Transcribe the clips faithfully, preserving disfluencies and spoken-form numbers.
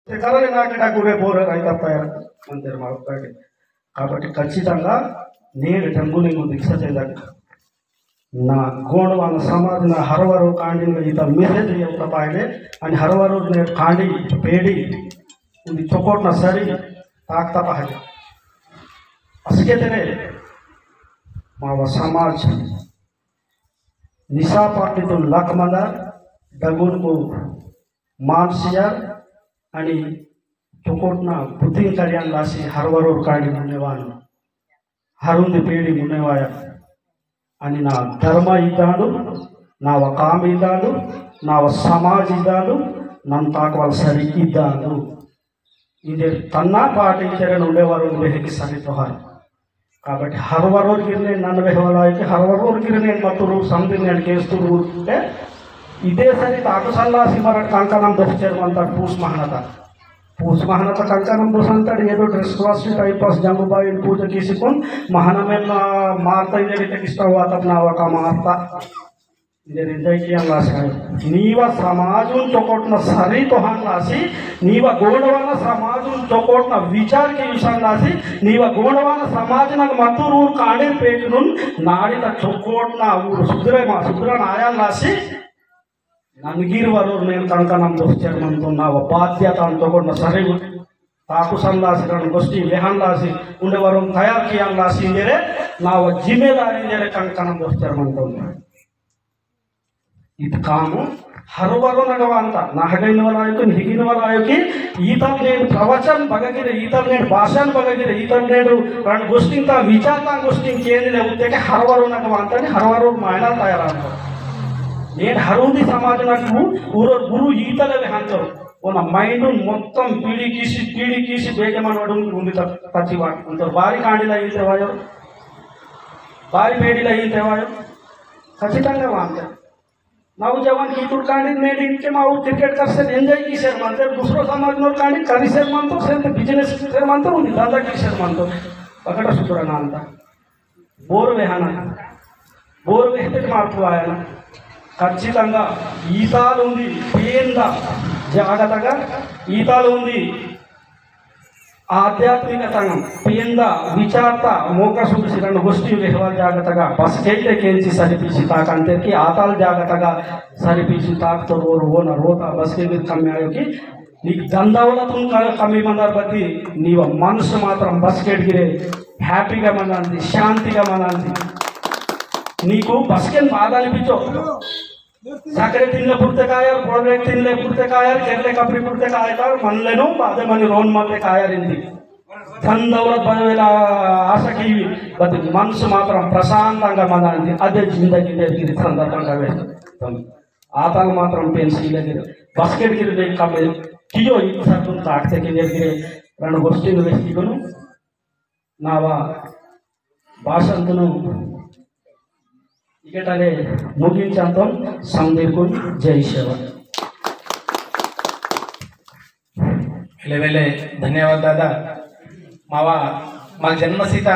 ते करले नाके डाकुरे बोर राइता पाया अंतेर मावताके। काबट्टी खच्चितंगा नेडु जंगुलिंगु दीक्षा चेंदक ना गोंडवाना समाज ना हरवरो कांडी में इता message येवता पायले। अनि हरवरो ने कांडी पेड़ी उन्दी चोकोट ना सरी ताकता पाहजे। असके तेरे मावा समाज निसा पार्टी तो लक मंदा डगुन को मानसियर अनि चोकोटना बुद्धिन करियान लासी हरवरोर कांडी मुन्नेवान हरुंदी पेड़ी मुन्नेवाया। अनि ना धर्म इदांदु, नावा काम इदांदु, नावा समाज इदांदु, नन ताकवाल सरी इदांदु। इंदे तन्ना पाट इंचेरे नुंडे वरुण वेहकी सरी तोहार। काबट्टी हरवरोर गिरने नन वेहवाला आयो कि हरवरोर गिरने मतुरु समदिन ने केस्तुरु ते इदे सरी ताकु सल्ला सिमरट कंकणम दोस्चेर मंतर पूस महनता। पूस महनता कंकणम दोसंतर एदो dress वासी type पास जंगुबाई पूजा किसी कुन महनमेन मारता इंदे किस्ता वातप नावा का मारता। इंजर इंजर कियान लासी नीवा समाजुन चोकोटना सरी तोहान लासी, नीवा गोंडवाना समाजुन चोकोटना विचार के विषय लासी, नीवा गोंडवाना समाज नग मतुर ऊर कांडेर पेटनुन नाड़ी ता चोकोटना ऊर सुधरे मा सुधरन आयान लासी। ननगीर वरोर नेन कंकणम दोस्चेर मंतो नावा बाध्यता चोकोटना सरी ताकुसन लासी रन गोष्ठी वेहन लासी उंडे वरोन तयार कियान लासी इंजरे नावा जिम्मेदारी इंजरे कंकणम दोस्चेर मंतो। इद कामु हरवरो नगवांता, नाहगैन वाला आयो कि, हिगिन वाला आयो कि, ईतल नेड प्रवचन बगगिरे, ईतल नेड भाषण बगगिरे, ईतल नेड रण गोष्टिंग ता विचार ता गोष्टिंग केंद्र उत्ते के हरवरो नगवांता ने हरवरो मायना तयार आंता। नेड हरुंदी समाज नगु उरो गुरु ईतल वे हंतो। ओना mind उन मोत्तम पीढ़ी किसी, पीढ़ी किसी बेके मन वडुंग उंदी तक तचिवा। उंतर बारी कांडिला ईते वायो, बारी पेड़ीला ईते वायो। खचितंगा वांता। नौजवान की तुर कांडी नेडी इनके माऊ cricket कर से enjoy की शेर मानते, दूसरो समाज नोर कांडी करी शेर मानतो, शेर तो business शेर मानतो, उन्हीं धंधा की शेर मानतो। पकड़ा सुतरा नाम था। बोर वेहना, बोर वेहते मार्पु आयना। खच्चितंगा ईताल उंदी पेंदा जागतगा, ईताल उंदी आध्यात्मिकता पेंदा विचारता मोका सुदसिरन गोष्ठी वेहवाल जागतगा बसकेते केंची सरिपीसी ताकंते कि आताल जागतगा सरिपीसी ताक तो रो रो ना रोता बसके गिर कमी आयो कि नीक धंधा वाला तुम का-, कमी मंदार बती नीवा मनस मात्रम बसकेट गिरे happy गा मंदांदी, शांति गा मंदांदी। नीकु बसकेन बाधा लिपिचो। साकरे तिनले पुरते कायर, बोड़े तिनले पुरते कायर, केरले कपड़ी पुरते कायर, मनलेनु, बादे मनी रोन मते कायर इंदी। धन दौलत बदवेला आशा कीवी, बद मनस मात्रम प्रशांतंगा मनांदी, अदे जिंदगी ने गिरी संदर्भंगा वे। तम आताल मात्रम पेंसी लगे, बस्केट गिरी ने कमे, कियो इच्छा तुम ताकते के ने गिरे, रण गोष्ठी में वेस्टी कनु। नावा भाषण तुनु इकटाले मुगिंचंतोन संदीप कुन जय सेवा। वेले वेले धन्यवाद दादा। मावा माग जन्मसिता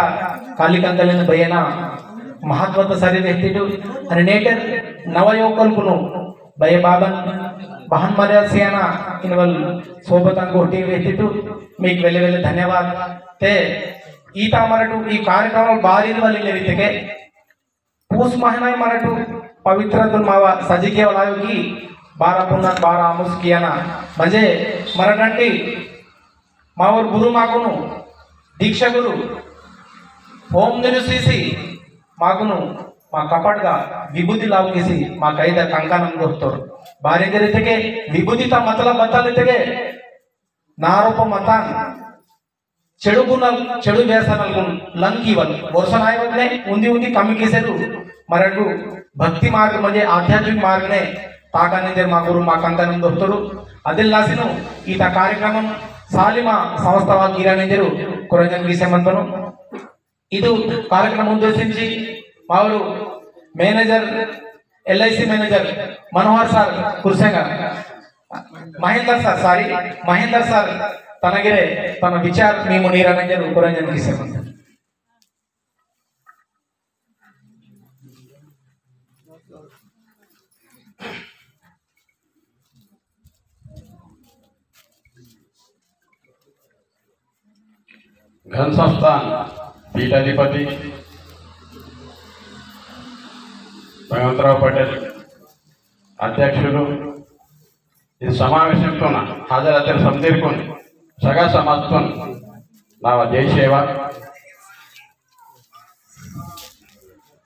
कालिकंकलेन बयना महत्वत सरी व्यक्तिटु अनि नेटर नवयुवकुलकुनु बये बाबन बहन मर्याद सियाना इनवल सोबत गोटी व्यक्तिटु मीक वेले वेले धन्यवाद। ते ईता मरटु ई कार्यक्रम बारी वाली लेविते के पूस महीना मरटु पवित्र तुन मावा सजी केवल आयो की बारा पुन्ना बारा आमुस कियाना। म्हणजे मरटंडी मावर गुरु माकुनु दीक्षा गुरु होम दिनु सीसी माकुनु मा कपड़गा विभूति लाव किसी मा कैदा कंकणम दोस्तोर। बारे तेके विभूति ता मतलब बता लेते के नारोप मतान चेडु गुणल, चेडु व्यसनल गुण लंकी वल। वर्षन आय वगने उन्दी उन्दी कमी किसेरु मरडु भक्ति मार्ग म्हणजे आध्यात्मिक मार्ग ने ताकाने देर मा गुरु मा कंकणम दोस्तोरु। अदिल लासिनु ईता कार्यक्रम सालिमा संस्था वा गिराने देरु कोरंजन विषय मंतनु। इदु कार्यक्रम उद्देशिंची मावरु manager, L I C manager मनोहर sir कुर्सेंगा, महेंदर sir, sorry, महेंदर sir तनगिरे तन विचार मी मुनीरानंजर उपरंजन किसे मंतन। घन संस्थान पीठाधिपति भगवंतराव पटेल अध्यक्षुलु, इद समावेशंतोन हाजर अत्तेर समदीरकुन सगा समाजतुन नावा जय सेवा।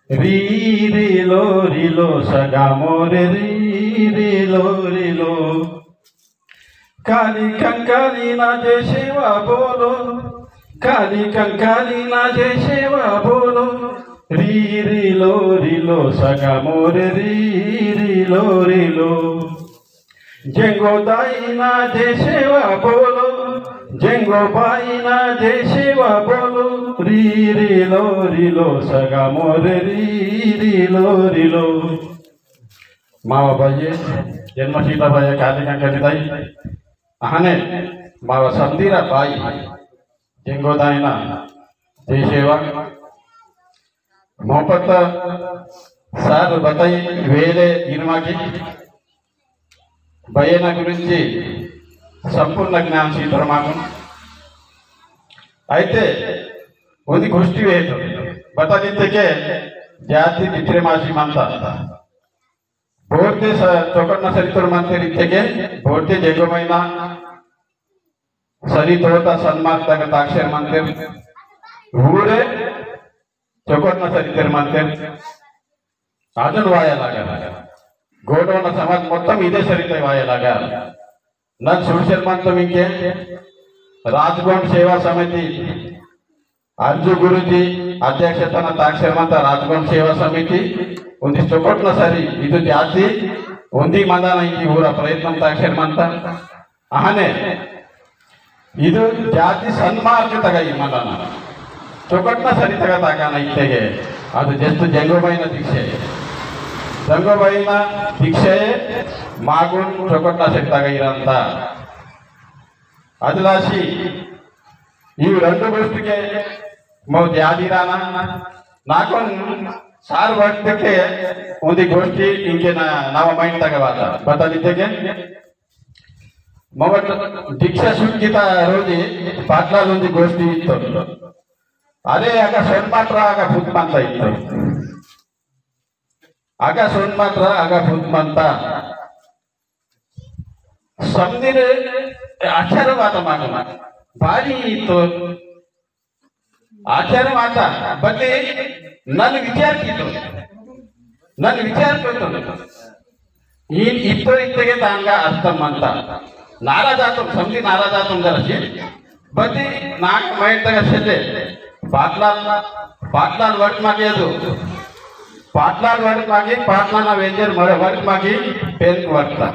री री लो री लो सगा मोरे री री लो री लो। काली कंकाली ना जय सेवा बोलो, काली कंकाली ना जय सेवा बोलो। री री लो री लो सगा मोरे री री लो री लो। जेंगो दाई ना जय सेवा बोलो, जेंगो बाई ना जय सेवा बोलो। री री लो री लो सगा मोरे री री लो री लो। मावा बाई जन्म सीता बाई काली कंकाली दाई अहने मावा समदीरा बाई जेंगो दाई ना जय सेवा। मोपत सार बताई वेले इनमाकी बयना गुरिंची संपूर्ण ज्ञान सीतोर माकुन। अयिते उंदी गोष्ठी वेतो बतल इत्तेके जाति विक्रमासी मंता। बोर्ते स-, चोकटना सरितोर मंतेर इत्तेके बोर्ते जेंगो महीना सरी तोता सन्मार्ग तक ताक्षर मंतेर। ऊरे चोकटना सरितेर मंतेर। अजून वाया लागा। गोंडवाना समाज मोत्तम इदे सरिते वाया लागा। नन सुरसेर मंतम इंके राजगोंड सेवा समिति अर्जु गुरुजी अध्यक्षतन ताक्षर मंता राजगोंड सेवा समिति उंदी चोकटना सरी इदु जाति उंदी मंदाना इंकी पूरा प्रयत्न ताक्षर मंता। अहने इदु जाति सन्मार्ग तगा ई मंदाना चोकटना सरी तगा ताकाना इत्तेगे अदु जस्त जेंगो बाईना दीक्षे। जेंगो बाईना दीक्षे मागुन चोकटना सरी तगा इरंता। अदलासी ई रंडु गोष्ठीके मो द्यादी राना नाकुन सार वक्तके उंदी गोष्ठी इंके ना नावा mind तगा वाता बतल इत्तेके। मगट दीक्षा सुंकिता रोजी पाटलाल उंदी गोष्ठी इत्तो। अरे अगा सोन मात्रा अगा फुत मंता इत्तो। अगा सोन मात्रा अगा फुत मंता। समदीर आचार वाता मागमा। बारी इत्तो। आचार वाता बदले नन विचार कीतो, नन विचार करतो। इन इत्तो इत्तेके तानगा अर्थ मंता। नाराज आतम, समदी नाराज आतम जरासी। बदी नाक mind तगा सेले। पाटलाल, पाटलाल वर्क मागे दो। पाटलाल वर्क मागे, पाटलाल ना वेंजर मर-, वर्क मागे, पेन वर्क ता।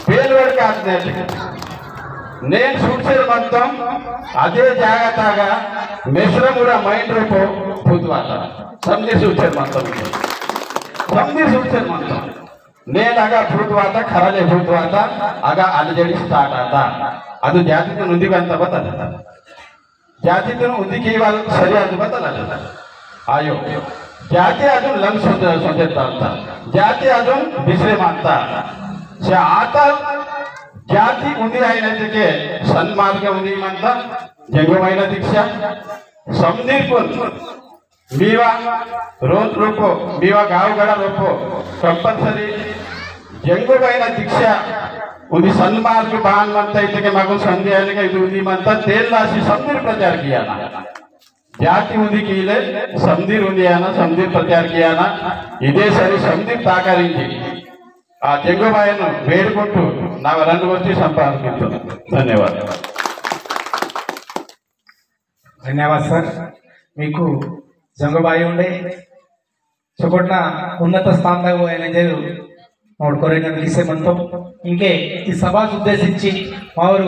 पेन वर्क आतने। नेन सुरसेर मंतम, अदे जागा तागा, मेश्रम उरा mind रूपो फुतवाता। समदी सुरसेर मंतम। समदी सुरसेर मंतम। नेन अगा फुतवाता, खराले फुतवाता, अगा अलजड़ी start आता। अदु जाति तो नुदी बंता बता। जाति तुन उंदी कीवाल सरी आदु बतल आदु। आयो। जाति आदु लंग सोचे, सोचे तांता। जाति आदु बिसरे मानता। से आता जाति उंदी आईना तेके सन्मार्ग उंदी मानता। जेंगो मायना दीक्षा। समदीर पुन मीवा रोत रोपो, मीवा गाव गड़ा रोपो, compulsory जेंगो बाईना दीक्षा, उंदी सन्मार्ग बान मंता इत्तेके मागुन संधि आने का इदु उंदी मंता तेल लासी समदीर प्रचार कियाना। जाति उंदी कीले समदीर उंदी आना, समदीर प्रचार कियाना, इदे सरी समदीर ताकारिंजी। आ जेंगो बाईना वेड़कुंटू, नावा रंड गोष्ठी संपादन किंतो। धन्यवाद। धन्यवाद सर। मीकु जंगोबाई उंडे चोकोटना उन्नत स्थान दाग पोयना इंजेर नोड़ कोरेंजन किसे मंतो। इंके ई सभा उद्देशिंची मावोर,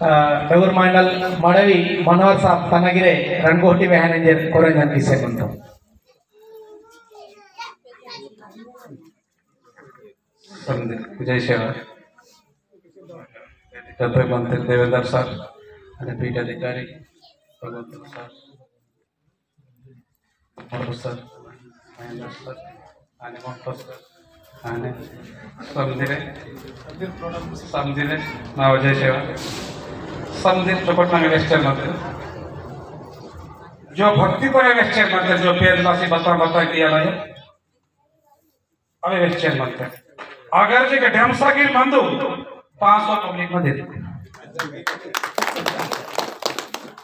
आ, डगुर मंडल मड़वी मनोहर साहब तनगिरे रंड गोष्ठी वेहना इंजेर कोरेंजन किसे मंतो। समदे जय सेवा। डब्बे मंत्री देवेंद्र सर, आणि पीठाधिकारी भगवंत सर, मधु सर, महेंद्र सर, आणि मोहन सर, आणि समदीरे, समदीरे नाव जय सेवा। समझे चौपट में वेस्टर मत। जो भक्ति पर वेस्टर मत, जो पेड़ लासी बता बता किया ना, अबे वेस्टर मत। अगर जे के ढेमसा गिर मंदु, पाँच सौ पब्लिक में दे दो।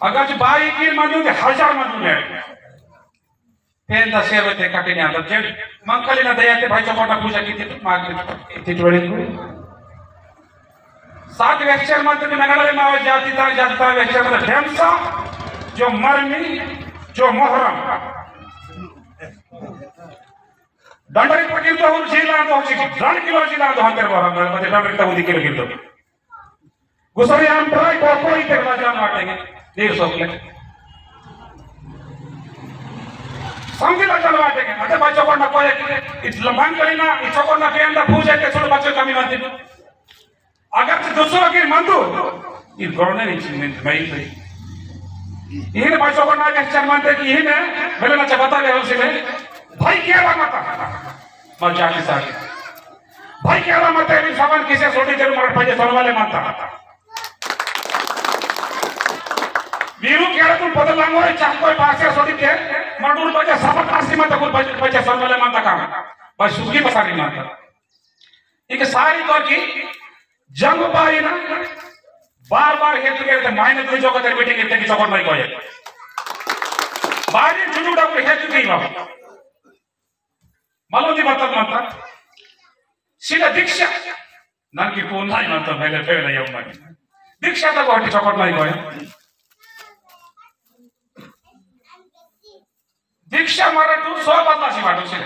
अगर जे बाई गिर मंदु, तो हजार मंदु ने। पेन द सेवा ते कटिन्या द जेड मंकली ना दया ते भाई चौकोटा पूजा की थी, मार की थी, टोड़ी को। सात वेस्टर मंत के नगड़े मावे जाति ता, जाति ता वेस्टर मंत ढेमसा, जो मरमी, जो मोहरम। डंडरी पकिर तो हुन झीला तो हुची, डंड किलो झीला तो हंतर मोहरम, मतलब डंडरी तो हुदी किलो किलो। गुसरी आम ट्राई को कोई ते राजा माटेंगे, देर सोकले। समझी राजा माटेंगे, अते बच्चों को ना कोई, इस लंबन करी ना, इस चोको ना पेन दा पूजा के सुन बच्चों कमी मत दो। अगर तो दूसरों की मंदु, इस गौरव ने इस में, में ही तो। इन्हें बच्चों को ना के चरमान थे कि इन्हें, मेरे ना चबाता ले उसी में, भाई क्या रहा मत, मत जाने सारे। भाई केरा मते भी सामान किसे सोडी तेरे मरट पजे सोनवाले मानता। वीरू केरा तुम पदल लांगो रे चाह कोई पासे सोडी ते, मडूर पजे सामान आसी मानता कुल पजे, पजे सोनवाले मानता काम। बस सुखी पसारी मानता। इके सारी तो की जंग बारी ना, बार बार हेतु के ते मायने तुझे जो कदर मीटिंग इतने की चौपट नहीं कोई। बारी जुनू डबल हेतु की बाबा। मलोदी बतल मंता। सीधा दीक्षा। ननकी पून नहीं मंता, मेले फेले यम नहीं। दीक्षा तक वाटी चौपट नहीं कोई। दीक्षा मारा तू सौ बदला सी वाटो से।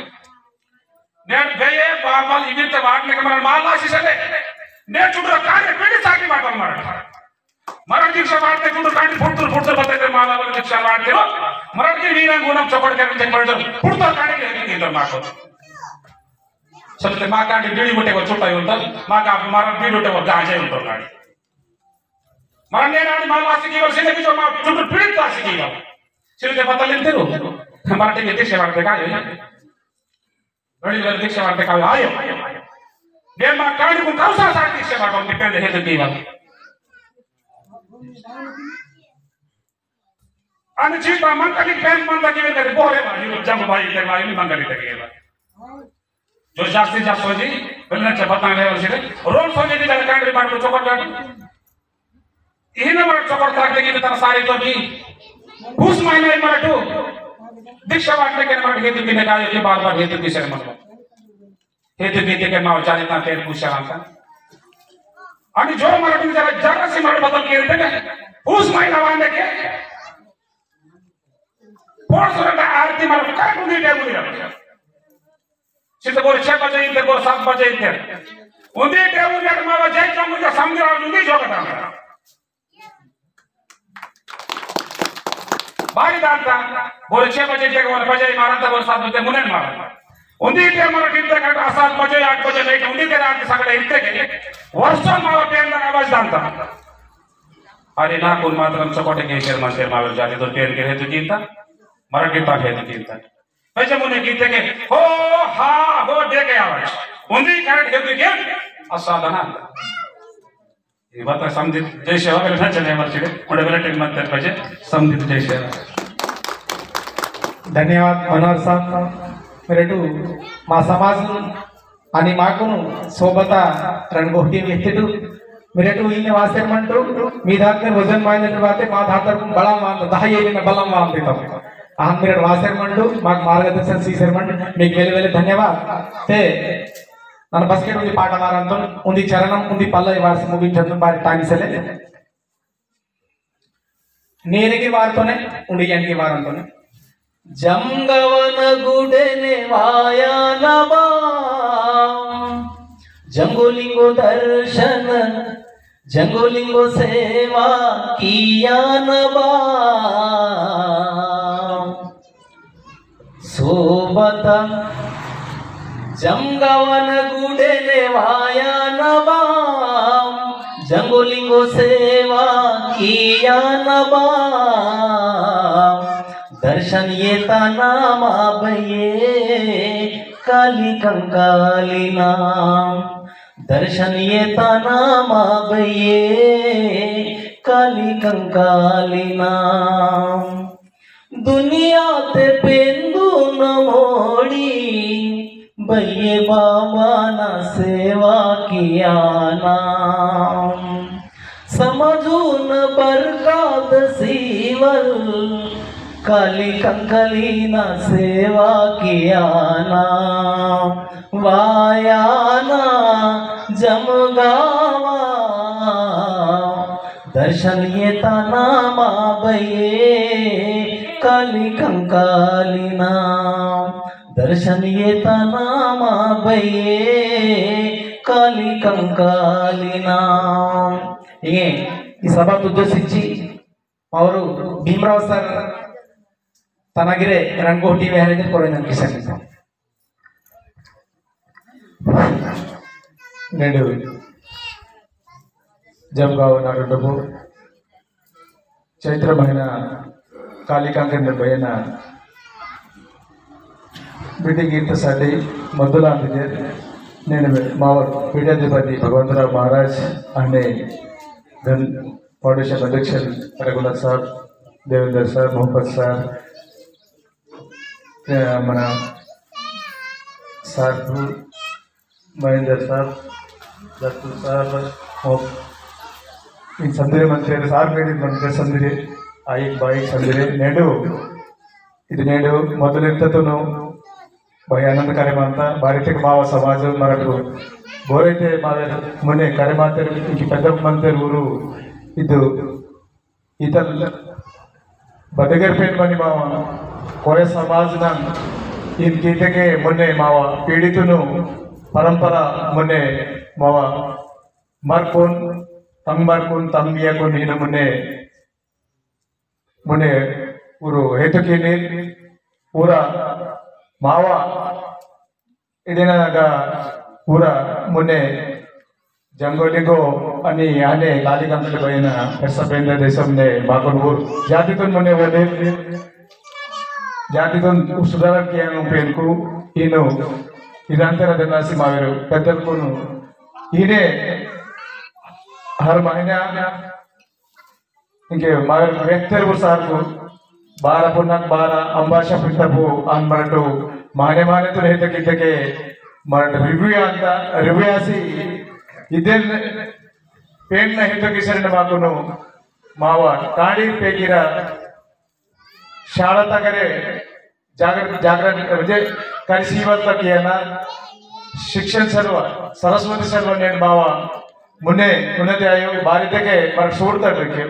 नेट गए बाबल इवित वाट ने कमरा माला सी से। नेट चुटरा कार्य पीड़ी साटी वाटो मारा। मरण दीक्षा मारते कुंडु कांडी फुटतुर फुटतुर बतते माला वाला दीक्षा मारते हो। मरण की वीरा गुणम चपड़ के जन पड़ जाओ। फुटतुर कांडी के हेतु की तो मार को। सबसे माँ कांडी बीड़ी उठे वो छोटा ही होता। माँ का मरण बीड़ी उठे वो गांजे होता कांडी। मरण ने नानी माला आसी की वो सिने की जो माँ चुटुर पीड़ित आसी की वो। सिने के पता लेते हो। मरण की दीक्षा मारते का है? बड़ी बड़ी दीक्षा मारते का आयो। बेमा कांड को कौसा सा दीक्षा मारते पेंदे हेतु की बात। अन जीता मंगली पेन मंदा की वेले बोरे मा, ये जंग बाई के मा, ये मंगली तक ये बात। जो जास्ती जास्त हो जी, बोलना चाह बताने वाले से, रोल सो जी की जाने कांड री मार को चौपट काट। इन्हें मरट चोकर ताकते की तन सारी तो की। पूस महीना ही मरटू। दीक्षा वाटने के मरट हेतु की निकाय के बार बार हेतु की शर्मा। हेतु की के माव चाली ना पेट पूछा आता। अनि जो मरट जरा, जरा सी मरट बदल के रहते ना। पूस महीना वाले के। फोड़ सुरंग आरती मरट कर बुद्धि दे बुद्धि। सिद्ध बोल छह बजे इंते, बोल सात बजे इंते। उन्दी टेबल में मावा जय चंगुल का समझ रहा, उन्दी जो कथा। बारी दान था, बोल छह बजे इंते, बोल बजे मारा था, बोल सात बजे मुने मारा। उन्दी टेबल में कितने घंटा, सात बजे, आठ बजे नहीं, उन्दी तेरा आठ सगले इंते के। वर्षों मावा पेन दान आवाज दान था। अरे ना कुल मात्रम चकोटे के शेर मंदिर मावर जाने तो पेन के हेतु कीता, मरण के पाप हेतु कीता। पैसे मुने कीते के हो हा हो दे के आवाज। उन्दी करंट हेतु के असाधना। ये बात समझित जय सेवा के ना चले हमारे चले। उड़े बेले टेम मत पैसे समझित जय सेवा। धन्यवाद मनोहर साहब। मेरे टू मा समाज अनि माकुनु सोबता रंड गोष्टी वेहतेटु। मिरटु इन्ने वासेर मंटु, मी धातर वजन मायने बाते, मा धातर बलम वांत, दहा येलिन बलम वांत इतम। अहन मिरट वासेर मंटु, माक मार्गदर्शन सीसेर मंटु, मीक वेले वेले धन्यवाद। ते, नन बसके उंदी पाटा वारंतोन, उंदी चरणम, उंदी पल्लवी वारसी मुगिंचंतोन बारी time सेले। नेरगी वारतोने, उंडियनगी वारंतोने। जंगवन गुडेने वायानबा, जंगोलिंगो दर्शन, जंगोलिंगो सेवा कियानबा। सोबता जंगवन गुडेने वायानबा, जंगोलिंगो सेवा कियानबा। दर्शन येताना माबये काली कंकाली नाम, दर्शन येताना माबये काली कंकालिना। दुनिया ते पेंदु न मोड़ी, बये बाबा ना सेवा कियाना। समझून बरकाद सीवल, काली कंकाली ना सेवा कियाना। वायाना जमगावा, दर्शन येताना मा बये, काली कंकाली ना। दर्शन येताना मा बये, काली कंकाली ना। इंगे ई सभा उद्देशिंची मावोर भीमराव सर तनगिरे रंगोटी वेहरे कोरेंदन किसन। नेडु जमगाव नाडुडबु चैत्र महीना काली कंकाली बयना बिड्डी गीत साटी मधुला अंदिजे। नेनु मावोर पीठाधिपति भगवंतराव महाराज अन्ने गण फाउंडेशन अध्यक्ष रघुनाथ साहब, देवेंद्र साहब, मोहम्मद साहब, ए, मन साहब, महेंद्र साहब, दत्तू साहब, मोह-, इन संदिरे मंत्री, साहब मेरे मंत्री संदिरे, आइक बाइक संदिरे, नेडु, इद नेडु, मधुलिप्ततुनु, भाई आनंद करेमांता, बारितेके मावा समाज मरटु, बोरेते मावे मुने करेमातेर, इंकी पेद्द मंतेर ऊरु, इदु, इतल बदगेर पेन मनी मावा, कोरे समाज नंग, इन कीतेके मुने मावा, पीड़ितुनु, परंपरा मुने मावा, मरकुन, तंग मरकुन, तंग मियाकुन, इन मुने, मुने, उरु हेतु कीनी, पूरा मावा, इदिनगा पूरा मुने जंगोलिगो अनि आने काली कंकाली बयना पेरसा पेंदा देशम ने माकुन ऊर जातितुन मुने वोदे जातितुन सुधार किया पेनकु इनु इदांतर देनासी मावेरु पेद्दलकुनु इने हर महीना इंके मावेर वेहतेर ऊर सारकु बारा पुन्नक बारा अम्बाशा पित्तपु अन मरटु माने माने तो हेतक इतके मरट रिव्यू अंता रिव्यू आसी इदेन पेन हेतक इसरने माकुनु मावा काड़ी पेगिरा शाळा तगरे जागृत, जागृत म्हणजे करिसीवल तक येना शिक्षण सर्व, सरस्वती सर्व नेन बावा मुन्ने उन्नति आयो बारितेके मर सूडता रखे।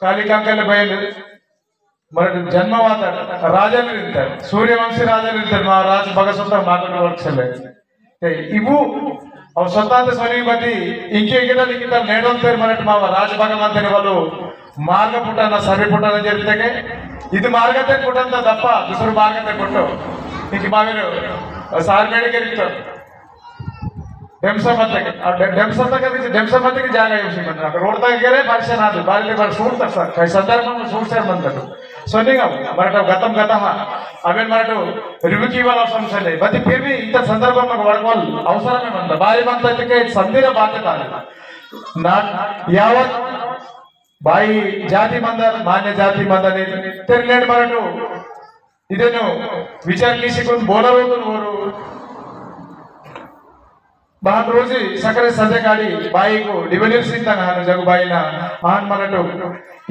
काली कंकाली बयन मर जन्मवात राजल इर्तर, सूर्यवंशी राजल इर्तर, मा राज बगसुता मागट वर्क सले। ते इबु अव सत्तांत सोनी बती इंके इंके लिखित नेडोंतेर मरट मावा राज भगवंतन वालु मार्ग पुटना सरी पुटना जरितेके इद मार्गते पुटंत दप्पा दूसर मार्गते पुटो। इंके मावेर सार मेडिके रिक्तो डेमसा मत्तके, आ डे-, डेमसा तक किसी डेमसा मत्तके जागा यूसी मन। अगर रोड तक गेले बारिश ना दे, बारिश तक सूट तक सर, कई संदर्भ में सूट सर मन तक। सोनिंग अब, मरटो गतम गतहा, अबेन मरटो रिव्यू कीवाला समस्या ले। बती फिर भी इतना संदर्भ में वर्क वाल अवसर में मंदा, बारी मंदा इतके संदिरा बात ताले। ना यावत बाई जाति मंदर, मान्य जाति मंदर ने तेरलेड मरटो इदेनु विचार किसी कुन बोला रोतुन वोरु। बान रोजी सकरे सदे काड़ी बाई को डिबेलियर सिंतन हानु जगु बाई ना आन मरटो।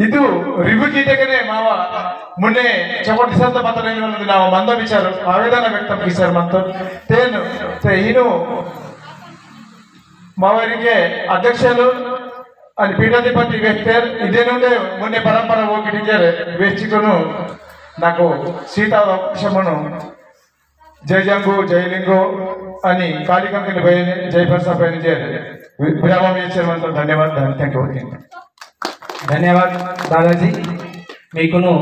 इदु रिव्यू कीतेकने मावा मुन्ने चकोट संत पत्र वाला नावा मंद विचार आवेदन व्यक्त किसर मंतो। तेन ते इनु मावरिके अध्यक्षलु अनि पीठाधिपति वेहतेर इदेनुंडे मुन्ने परंपरा वोकिटिंजर वेचिकुनु नाकु सीता अवकाशमुनु जय जंगु, जय लिंगो, अनि काली कंकाली बयने, जय फरसा बयने, जय वि-, विराम में chairman तो धन्यवाद, धन-, thank you, thank you। धन्यवाद दादाजी। मीकुनु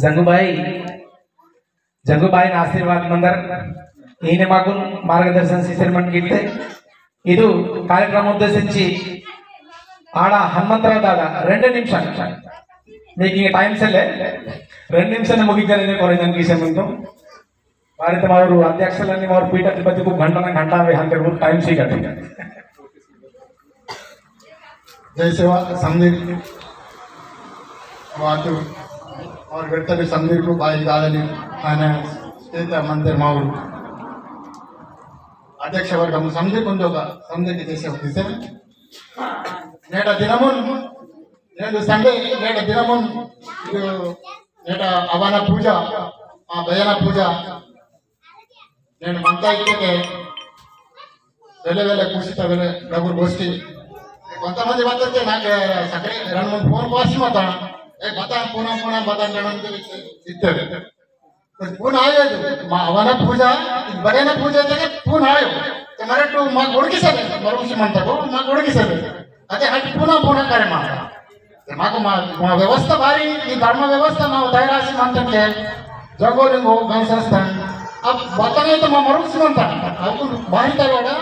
जंगुबाई, जंगुबाई ना आशीर्वाद मंदर, इने माकुन मार्गदर्शन सीसर मन गिरते। इदु कार्यक्रम उद्देशिंची आड़ा हनुमंतराव दादा, रेंडु निमिषालु। मीकु इंके time सेले, रेंडु निमिषालु मुगिंचने कोरेंदन कीसे मंतो। बारिते मावोर अध्यक्षलनी मावोर पीठाधिपतिकु घंटा ना घंटा वे हंते वो time सीकट। जय सेवा समदिर। वातु और व्यक्तरी समदीर को बाई गाली खाना स्टेट मंदिर माउल अध्यक्ष वर्ग हम समदीर कुंजोगा समदीर के जैसे होती से नेटा दिनमुन नेटा संडे नेटा दिनमुन नेटा अवाना पूजा आ बयाना पूजा नेन मंता इत्तेके वेले वेले कुसिता वेले डबुर गोष्ठी। कोंतमंदी बत्तते नाक सकरे रंड मूंदु फोन कोसी मता। ए बता पुना पुना बता रंड इत्ते। कुछ पुन आयो जो, मा अवाना पूजा, बरेना पूजा तक पुन आयो। तो मरे तो मा गोड़ की सरे, मरुसी मंता को, मा गोड़ की सरे। अते हट पुना पुना करे माता। ते माको मा, मा व्यवस्था बारी, ई धर्म व्यवस्था मा उदयराशि मंतन के, जंगोलिंगो, गण संस्थान। अब बताने तो मा मरुक सिमंता, अब बाहर तक वाला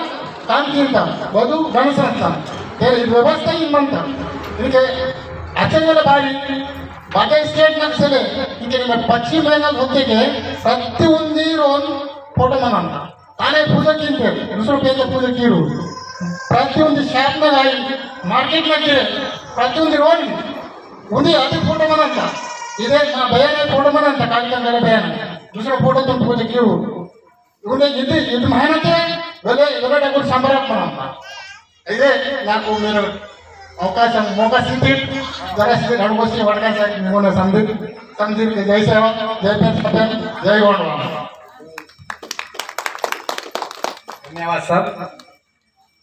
काम किंता, बदु गण संस्थान। ते ई व्यवस्था ही मंता। इनके अच्छा वाला बारी, बाकी स्टेट नक्सले, इनके में पश्चिम बंगाल होते के, प्रति उंदी रोन फोटो मनांता। ताने पूजा किंते, दूसरो पेंदा पूजा कीरू। प्रति उंदी शाप ना लाई, मार्केट ना गिरे, प्रति उंदी रोन, उंदी अति फोटो मनांता। इदे ना बयान है फोटो मनांता, काली कंकाली बयान। दूसरो फोटो तुम पूजा कीरू। उंदे इदे, इदे मेहनत है, वेले, वेले डगुर संबरात मनांता। इदे नाकु मेरे अवकाश, मौका सीते, जरा से हड़बोसी वड़का से निमोना समदीर, समदीर के जय सेवा, जय पेन सपेन, जय गोंडवाना। धन्यवाद सर,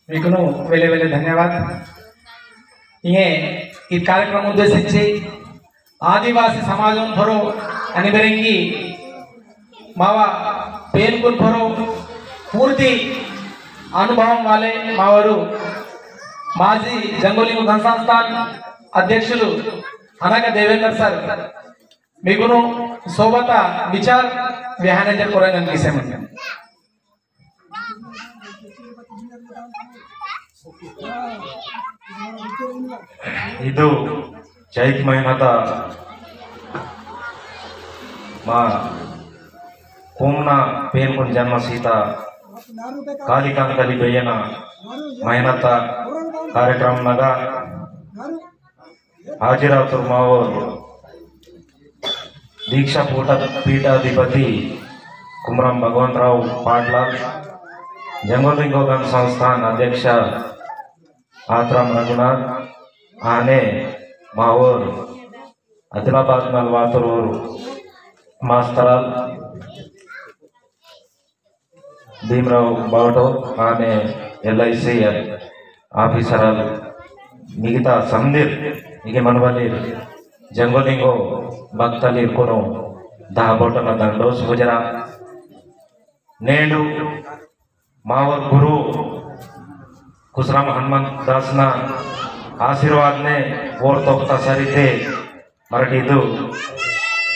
मीकुनु वेले वेले धन्यवाद। ये ई कार्यक्रम उद्देशिंची आदिवासी समाजम फरो अनि बेरंगी मावा पेनकुन फरो पूर्ति अनुभव वाले मावरु माजी जंगोलिंगो गण संस्थान अध्यक्षुलु हनक देवेंद्र सर मीकुनु सोबता विचार वेहाने जर कोरंगन किसे मंजन। इदु चैत महीनता मा कोमना पेनकुन जन्म सीता काली कंकाली बेयना महीनता कार्यक्रम नगा हाजिर आतुर मावोर दीक्षा पीठ, पीठाधिपति कुमरम भगवंतराव पाटलाल, जंगोलिंगो गण संस्थान अध्यक्ष आत्राम रघुनाथ, आने मावोर आदिलाबाद नलवातुर मास्तराल, भीमराव बावटो आने एलआईसी officer मिगता समदीर इगे मनवलीर जंगोलिंगो भक्तलीर कुनु दहा बोटना दंडोस गुजरा। नेंडु मावर गुरु कुसराम हनुमंत दासना आशीर्वाद ने ओर तोखता सरिते मरटीदु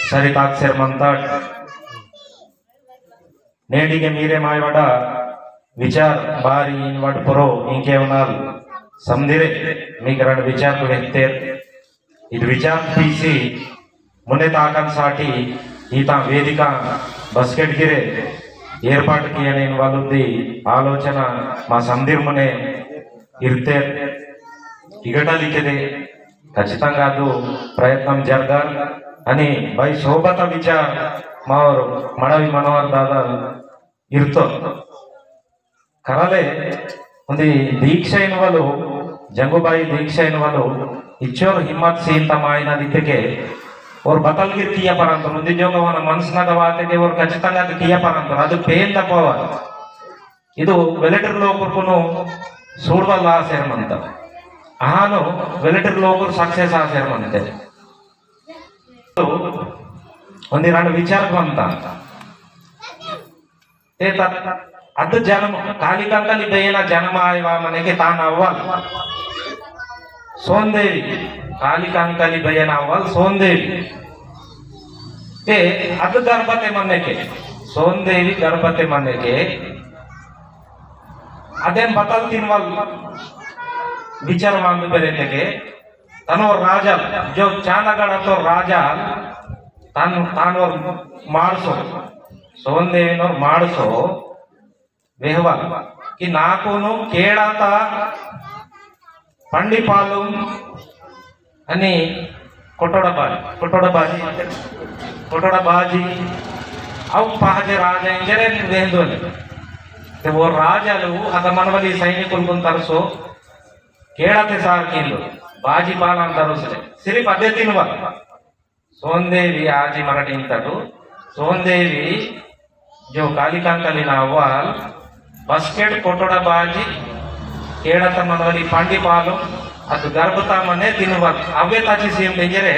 सरिताक्षर मंतट नेंडिगे मीरे मायवड़ा विचार बारी इन वड पुरो इंके उनाल समदिरे मीकरण विचार वेहतेर। इद विचार तीसी मुने ताकन साटी ईता वेदिका बस्केट गिरे एर्पाट कियनेन वालुद्दी आलोचना मा समदिर मुने इर्तेर। इगटा लिखेदे खचितंगा अदु प्रयत्नं जरगाल अनि बाई सोबत विचार मावर मडावी मनोहर दादा इर्तो करले उन्दी दीक्षा इनवलु जंगुबाई दीक्षा इनवलु इच्चोर हिम्मत सीता मायना दितेके और बतलगिर किया परंतु उन्दी जोगवान मनसनगा वातेके और खचितंगा अदु किया परंतु अदु पेन तपवा इदु वेलेटर लोकुरकुनु सूडवल आसेर मंत। आहानु वेलेटर लोकुर success आसेर मंते। उन्दी रंड विचार मंत। ते तत् अद जन्म काली कंकाली बयना जन्म आयवा मनेके तान अव्वल सोनदेवी। काली कंकाली बयना अव्वल सोनदेवी। ते अद गर्भते मनेके सोनदेवी गर्भते मनेके अदेन बतल तिनवल विचार मांदु बेरेतेके तनो राजा जो चांदगढ़ तो राजा तन तानोर मारसो सोनदेवी नोर मारसो वेहवाल कि नाकुनु केड़ाता पंडी पालुम अनि कोटोड़ा बाजी, कोटोड़ा बाजी, कोटोड़ा बाजी, अव पहजे राजा इंजरे वेंदोले। ते वो राजालु अद मनवली सैनिकुलकुन तरसो, केड़ाते सार किंदो, बाजी पालन तरसले, सिर्फ अदे तिनवल। सोनदेवी आजी मराठीन तटु, सोनदेवी जो काली कंकाली ना अव्वाल, बस्केट कोटोड़ा बाजी, केड़ा तमनवली पंडी पालु, अद गर्भता मने तिनुवल, अव्वे ताची सीम बेंजरे,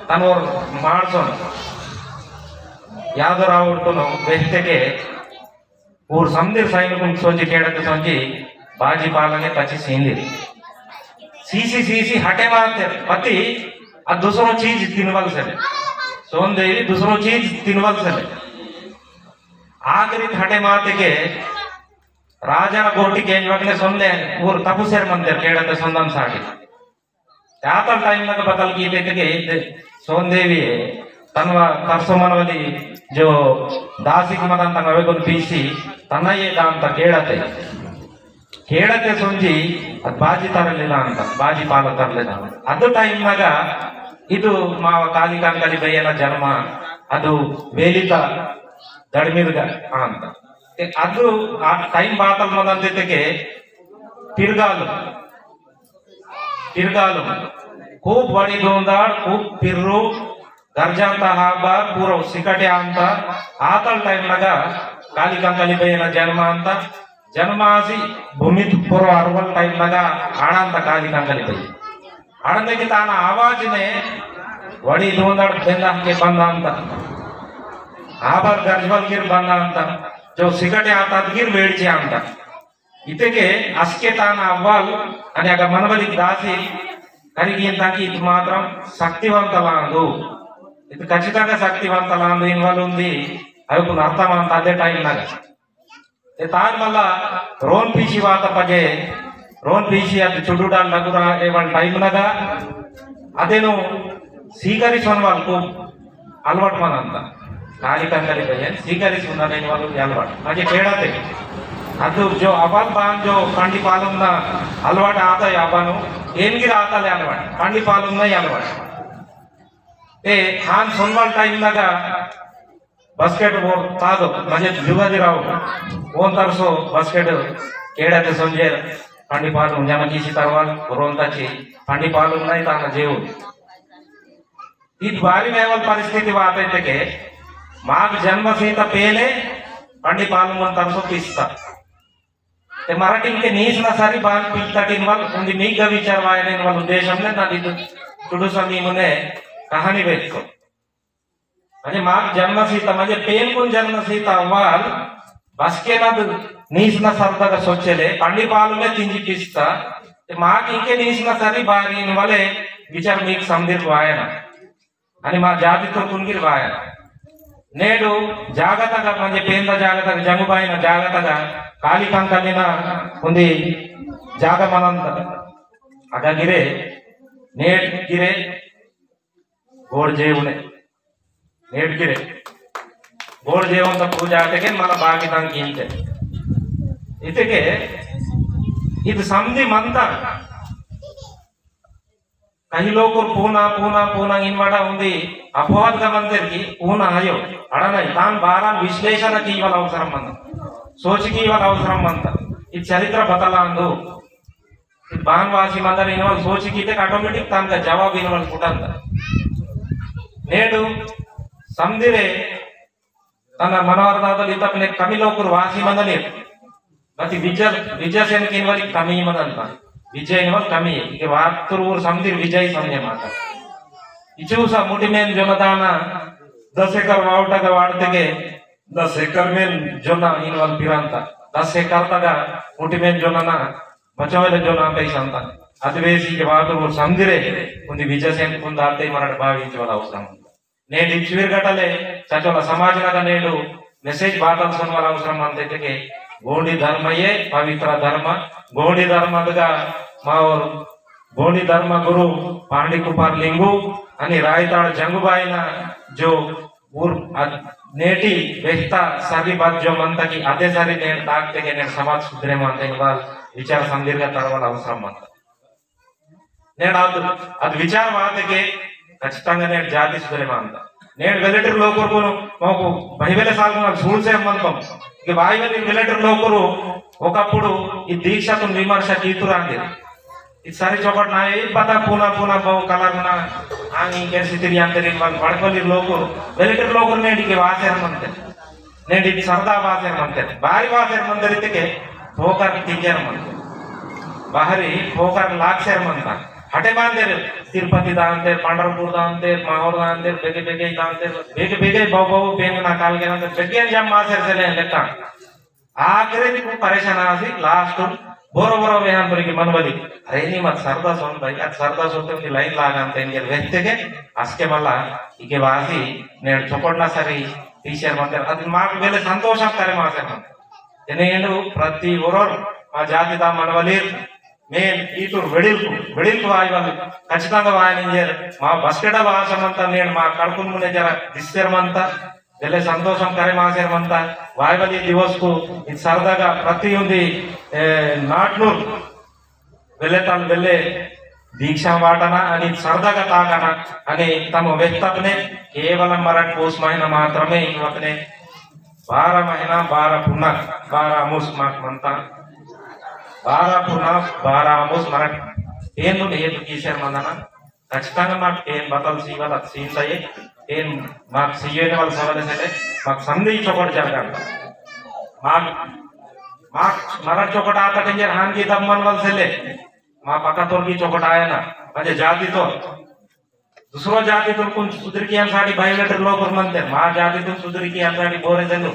तनोर मार्सोन, यादो रावुडतुनो, बेहते के, ऊर समदिर सैनिकुन सोंजी केड़ते सोंजी बाजी पालंगे पची सींदिर। सीसी सीसी हटे मारते पति अद दूसरो चीज तिनवल से। सोनदेवी दूसरो चीज तिनवल से। आखिरी हटे मारते के राजा गोटी केंजवकने सोनले ऊर तपुसेर मंदिर केड़ते सोंदम साटी। आतल time नगा बतल कीते के सोनदेवी तनवा तरसो मनवली जो दासिक मदन तंग अवेगुन पीसी तनये दांता केड़ते। केड़ते सोंजी अद बाजी तरले दांता, बाजी पाल तरले दांता। अद time नगा इदु माव काली कंकाली बय्यना जन्म अदु वेलिता दड़मिरगा आंता। ते अदु आ time बातल मदन देते के पिरगालु पिरगालु, खूब वड़ी धुंदाड़, खूब पिर्रु, गर्जांता हाबा, पूरा सिकटे आंता, आतल time नगा काली कंकाली बय्यना जन्म आंता, जन्मासी भूमित पूरा अरवल time नगा आड़ांता काली कंकाली बय्य। आड़ने की ताना आवाज ने वड़ी धुंदाड़ बेंदा के बंदांता। आबर गर्जवल गिर बंदांता, जो सिकटे आंता गिर वेड़चे आंता। इतेके असके ताना अव्वाल अनि अगा मनवली दासी करिगेन ताकि इद मात्रम शक्तिवंतलांदु। इद खचितंगा शक्तिवंतलांदु इनवल उंदी अवकुन अर्थमंत अदे time नगा। ते तान मला रोन पीसी वाता पजे, रोन पीसी अद चुडुडाल नगुरा एवल time नगा। अदेनु सीकरी सोनवाल को अलवाट मनंता। काली कंकाली बय्यन सीकरी सुंदर नहीं वालों ये अलवाट। मजे केड़ा ते। अतु जो अबान बान जो पंडी पालुम ना अलवाट आता है अबानु, एनगिर आता ले अलवाट। पंडी पालुम ना ये अलवाट। ते हान सोनवाल time नगा बस्केट वो तादो, मजे जुगादी राव। ओन तरसो बस्केट केड़ा ते सोंजेर पंडी पालुम जमा कीसी तरवाल, रोन ताची पंडी पालुम ना ही ताना जेऊ। इद बारी नेवल परिस्थिति वातैतेके माग जन्म सीता पेले पंडी पालुमन तरसो पिस्ता। ते मराठीन के नीस न सारी बान पिस्ता टिन वाल उन्दी मीग विचार वायने वाल उद्देश्य हमने ना दिदु टुडू समी मुने कहानी बेचको। म्हणजे माग जन्म सीता म्हणजे पेन कुन जन्म सीता वाल बसके नद नीस न सरदग सोचेले पंडी पालुमे तिंजी पिस्ता। ते माग इंके नीस न सरी बारी इन वाले विचार मीग समदिर वायना। अनि मा जाति तो कुनगिर वायना। नेडु जागतगा म्हणजे पेंदा जागतगा जंगुबाईना जागतगा काली कंकालीना उन्दी जाग मनंत। अगा गिरे नेड गिरे गोड़ जेवने नेड गिरे गोड़ जेवन तो पूजा आते के मला बाकी तांग कीमते। इते के इद समदी मंता। कहीं लोग पूना पूना पूना इनवाडा उंदी अपवाद का मंदिर की पूना आयो। अड़ा नहीं तान बारा विश्लेषण की वाला अवसर मंता, सोच की वाला अवसर मंता। इद चरित्र बतलांदो बान वासी मंदर इनवल सोच कीते automatic तान का जवाब इनवल पुटंद। नेडु समदिरे तन मनोहर दादल इतपने कमी लोकुर वासी मंदनीर। बति विजय, विजय सेन की इनवल कमी मंदन पा। विजय इनवल कमी है। इके वातुर ऊर समदिर विजय समझे माता। इचूसा मुटिमेन जोनदाना दस एकर वावटा का वाड़ते के दस एकर मेन जोना इनवल पिरांता। दस एकर तगा मुटिमेन जोना ना बचावेले जोना पैसा अंता। अतवेसी के वातुर ऊर समदिरे उन्दी विजय सेन कुंदाते मरड़ भाविंच वाला अवसर। नेडु इच्चुविर गटले चचोला समाज नगा नेडु message बातल सुनवाला अवसर मंता इतेके गोंडी धर्मये पवित्र धर्म। गोंडी धर्म अदगा मावर गोंडी धर्म गुरु पांडी कुपार लिंगु अनि रायताड़ जंगुबाईना जो ऊर अद-, नेटी बेहता सरी बात जो मंता की अदे सरी नेड ताकते के नेड समाज सुधरे मंता इनवाल विचार समदिरगा तरवाला अवसर मंता। नेड अद, अद विचार वाते के खच्चितंगा नेंडु जाति सुधरे मंता। नेंडु वेल्लेटिरि लोकुरु कुनु माकु बाई वेले साल कुनु सूडसेर मंतोम। इगे बाई वेले वेल्लेटिरि लोकुरु ओकप्पुडु ई दीक्षातुन विमर्श कीतुरांगे। इद सरी चोकट नाये, इद पता पुना पुना बहु कलर ना आंगी इंके सितिरि अंतरि वल वड़कलिरि लोकुरु, वेल्लेटिरि लोकुरु नेंडु इगे वासेर मंतेर। नेंडु इद सरदा वासेर मंतेर, बारी वासेर मंतेर इत्तेके फोकर तिंगेर मंतेर, बाहरी फोकर लागसेर मंता। हटे मांदेर तिरुपति दांतेर, पंढरपुर दांतेर, माहूर दांतेर, बेगे बेगे दांतेर, बेगे बेगे बहु बहु पेन ना काल के दांतेर, बेगे जम मासेर सेले लेका। आखिरी को परेशान आसी, last बोरो बोरो वेहान पर की मनवली, "अरे नी मत सरदा सोन भाई, अद सरदा सोन तो की लाइन लागान तेंगे व्यक्ति के, अस्के मला, इके वासी, नेंडु चोकोटना सरी, टीचर मंतेर, अद माक वेले संतोषम करे मासे मन।" एने एंडु प्रति ओरोर, मा जाति दा मनवलीर, मेन ईतुर वेडिल्कु, वेडिल्कु वायवल, खच्चितंगा वायनिंजेर, मा बस्केट वासमंता नेंडु मा कड़कुन मुने जरा दिस्सेर मंता, वेले संतोषम करे मासेर मंता, वायवली दिवसकु इद सरदागा प्रति उंदी, ए, नाटनूर वेले तल वेले दीक्षा वाटना अनि सरदागा तागना अनि तम व्यक्तपने केवल मरट पूस महीना मात्रमे इंवतने बारह महीना, बारह पुना, बारह अमुस माक मंता, बारह पुना, बारह अमुस मरट पेन हेतु कीसेर मंदना। खच्चितंगा माक पेन बतल सीवल अत सीन तये, पेन माक सीयेने वाल सवाल सेले, माक संधि चोकट जरगा। माक, माक मरट चोकट आता टेंजर हान की दम मन वाल सेले, मा पका तोर की चोकट आया ना, म्हणजे जाति तो, दूसरो जाति तो कुन सुधरी की अंसाटी बाई वेल्लेटिरि लोकुर मंतेर, मा जाति तो सुधरी की अंसाटी बोरे जनु,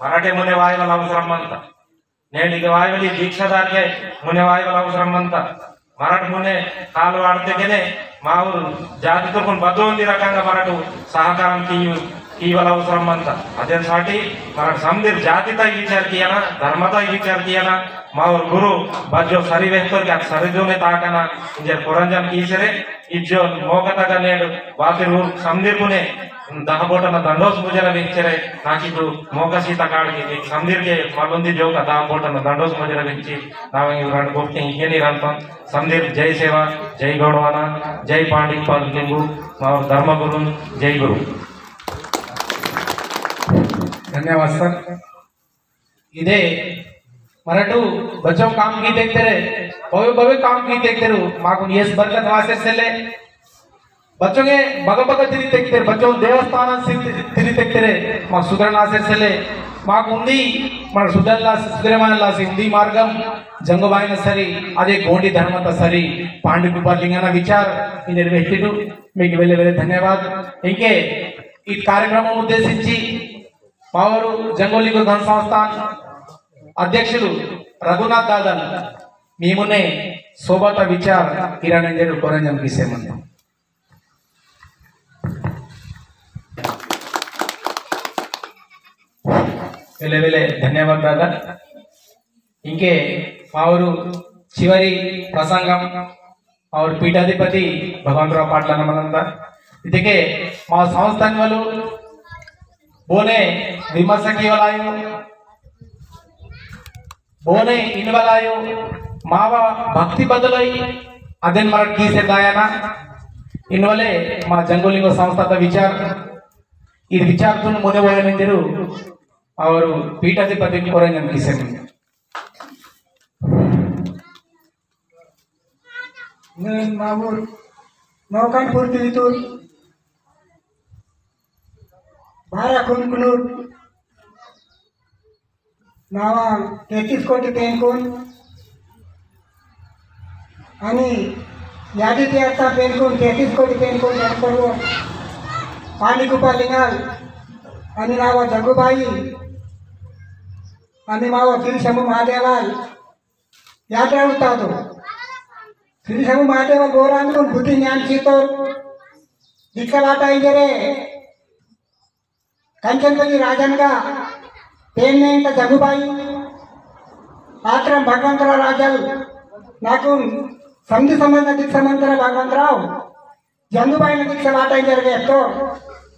मराठे मुने वायवल अवसरम मंता। नेंडु इगे वायवली दीक्षादार के मुने वायवल अवसरम मंता। मरट मुने काल वाड़तेकेने माउर जातितुरकुन बद्दोंदी रकंगा मरट सहकारम की, कीवल अवसरम मंता। अदेन साटी मरट समदिर जातिता विचार कियाना, धर्मता विचार कियाना, माउर गुरु बज्जो सरी वेहतोर के सरी जोने ताकना, इंजेर कोरंजन कीसेरे, इज्जो मोकतगा नेंडु वातिरूर समदिरकुने दहा बोटन दंडोस मुजरा वेहचेरे, नाकिदु मोका सीता काड़के समदिरके मलुंदी जोका दहा बोटन दंडोस मुजरा वेहची, नावंगी रंड गोष्टी इंकेनी रंतन। समदिर जय सेवा, जय गोंडवाना, जय पांडी पाल लिंगू, माउर धर्मगुरुन, जय गुरु। धन्यवाद सर। इदे मरटू बच्चों काम की देखते रहे, भव्य भव्य काम की देखते रहो, माकुन येस बरकत वासेर सेले, बच्चों के बग बग तिरी तेकतेर, बच्चों देवस्थान तिरी तेकतेरे, माक सुधरना आसेर सेले, माक उंदी, मन सुधरला, सुधरे मानला से उंदी मार्गम, जंगो बायना सरी, अदे गोंडी धर्मता सरी, पांडी कुपार लिंगना विचार, इंजेर वेहतीटु, मीकु वेले वेले धन्यवाद। इंके, ई कार्यक्रम उद्देशिंची, मावोर जंगो लिंगो धन संस्थान अध्यक्षुलु रघुनाथ दादन, मी मुने सोबत विचार किरण इंजेर कोरंजन किसे मंता। वेले वेले धन्यवाद दादा। इंके मावोर चिवरी प्रसंगम मावोर पीठाधिपति भगवंतराव पाटलान मंता। इतिके मा संस्थान वालु बोने विमर्श कीवलायो, बोने इनवलायो, मावा भक्ति बदलोई, अदेन मरट कीसे दायाना, इनवले मा जंगो लिंगो संस्थाता विचार, इद विचारतुन मुने वोयनेंजेर, मावोर पीठाधिपति कोरंजन किसे मंता। नेन मावोर नौकानपुर तिरितुर बारा कुनकुनूर नावा तैंतीस कोटी पेनकुन अनि यादी त्यागता पेनकुन तैंतीस कोटी पेनकुन जनपर्व पानी कुपा लिंगाल अनि नावा जंगुबाई अनि मावा श्री शंभु महादेवाल यात्रा उतादो। श्री शंभु महादेवाल बोरांगुन बुद्धि ज्ञान सीतोर दीक्षा वाटा इंजेरे कंचनपल्ली राजनगा पेन्नेंट जंगुबाई आत्रम भगवंतराव राजल नाकुन समधी समंत दीक्षा मंत्र भगवंतराव जंगुबाई दीक्षा वाटा इंजेरे वेहतो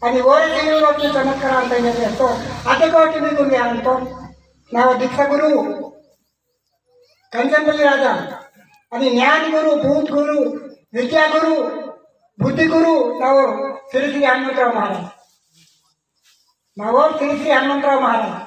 अनि ओरे तीन लोग चमत्कार अंत इंजेरे वेहतो। अते कोटि मीकुन वेहंतो नावा दीक्षा गुरु कंचनपल्ली राजा अनि ज्ञान गुरु, भूत गुरु, विद्या गुरु, बुद्धि गुरु नावोर श्री श्री हनुमंतराव महाराज। नावोर श्री श्री हनुमंतराव महाराज।